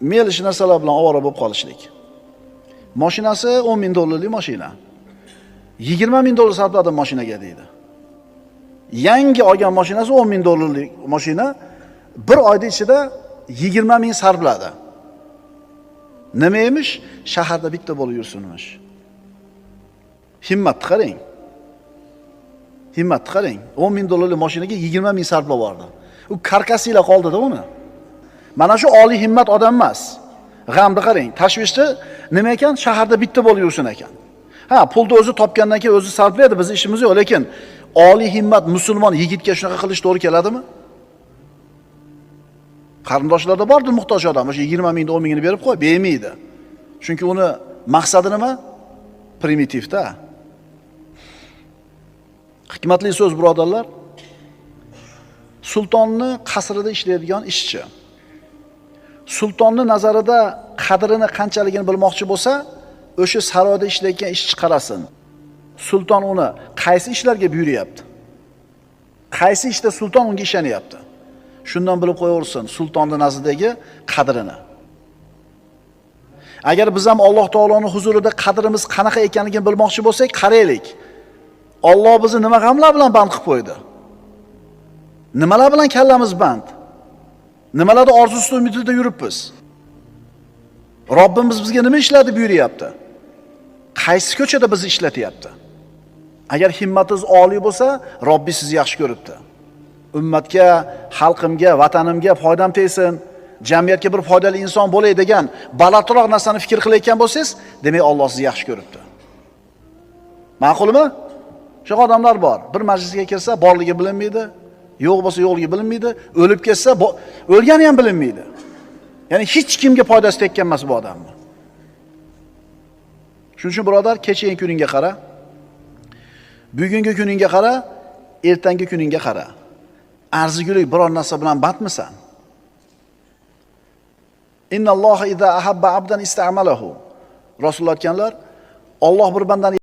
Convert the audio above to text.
Melish narsalar bilan ovora bo'lib qolishlik. Mashinasi 10 ming dollarlik mashina. 20 ming dollar sarfladim mashinaga deydi. Yangi olgan mashinasi 10 ming dollarlik mashina bir oyda ichida 20 ming sarfladi. Nima emish? Shaharda bitta bo'lib yursinmish. Himmatni qarang. Himmatni qarang. 10 ming dollarlik mashinaga 20 ming sarflab yubordi. U karkasiyla qoldi-da uni. Mana shu oliy himmat odam emas. G'amni qarang, tashvishni nima ekan? Shaharda bitta bo'lib yursin ekan. Ha, pulni o'zi topgandan keyin o'zi sarflaydi, bizning ishimiz yo'q, lekin oliy himmat musulmon yigitga shunaqa qilish to'g'ri keladimi? Qarindoshlarda bordir muhtoj odam, o'sha 20 mingni 10 mingini berib qo'y, bermaydi. Chunki uni maqsadi nima? Primitivda. Hikmatli so'z birodarlar. Sultonni qasrida ishlaydigan ishchi sultonni nazarida qadrini qanchaligini bilmoqchi bo'lsa, o'sha saroyda ishlayotgan ishchi qarasin. Sulton uni qaysi ishlarga buyuryapti? Qaysi ishda sulton unga ishonyapti? Shundan bilib qo'yaversin sultonni nazdidagi qadrini. Agar biz ham Alloh taoloning huzurida qadrimiz qanaqa ekanligini bilmoqchi bo'lsak, qaraylik. Alloh bizni nima g'amlar bilan band qilib qo'ydi? Nimalar bilan kallamiz band? Nimalarda orzusi umidida yuribmiz? Robbimiz bizga nima ishlarni buyuryapti? Qaysi ko'chada bizni ishlatyapti? Agar himmatingiz oliy bo'lsa, Robbi sizni yaxshi ko'ribdi. Ummatga, xalqimga, vatanimga foydam tegsin, jamiyatga bir foydali inson bo'lay degan balandroq narsani fikr qilayotgan bo'lsangiz, demak Alloh sizni yaxshi ko'ribdi. Ma'qulmi? Shunaqa odamlar bor. Bir majlisga kirsa, borligi bilinmaydi, yo'q bo'lsa yo'qligi bilinmaydi, o'lib ketsa o'lgani ham bilinmaydi. Ya'ni hech kimga foydasi tekkan emas bu odamni. Shuning uchun birodar, kechagi kuningga qara, bugungi kuningga qara, ertangi kuningga qara. Arzigulik biror narsa bilan bandmisan? Innalloha iza ahabba abdan ista'malahu. Rasululloh aytganlar, Alloh bir bandani